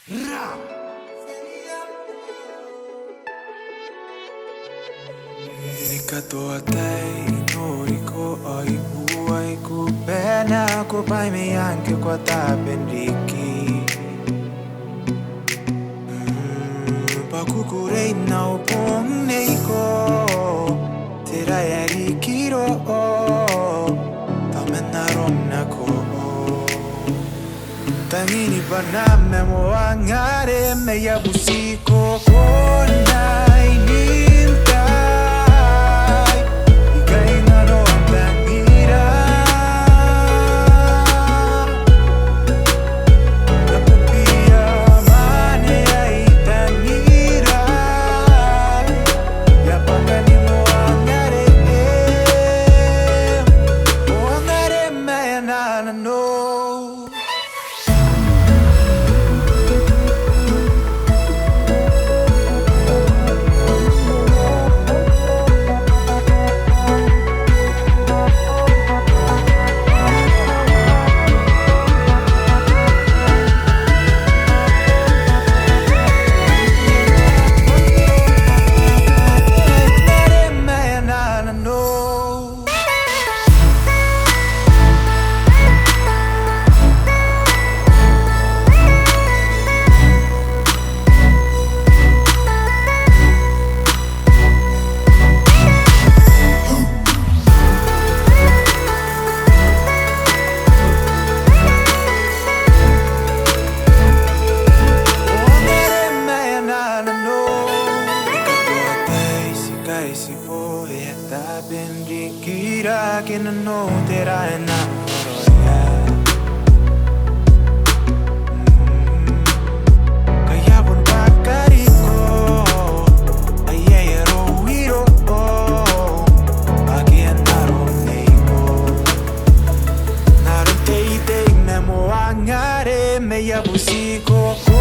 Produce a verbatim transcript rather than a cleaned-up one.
Ni katoa tai noriko ao i buai kubana ko bwai meiang ke ko a tabe n riki. Mm, bwa kukurei n au bong neiko, tera ae riki irou, tao man arom nako. Tangini bwa N na moangaremeia butiko ko nai n tai. Ikai nanou tangira. N na bubia mwaane aei tangira. Ia bwa N na moangarema, moangarema e na nanou. Kaitibo e a tabe n rikira ke nanou tera e na karaoia. Mm. Kai a bon bwakariko, ai ae rou irou, ake n aron neiko. N aron teitei ma moangaremeia butiko ko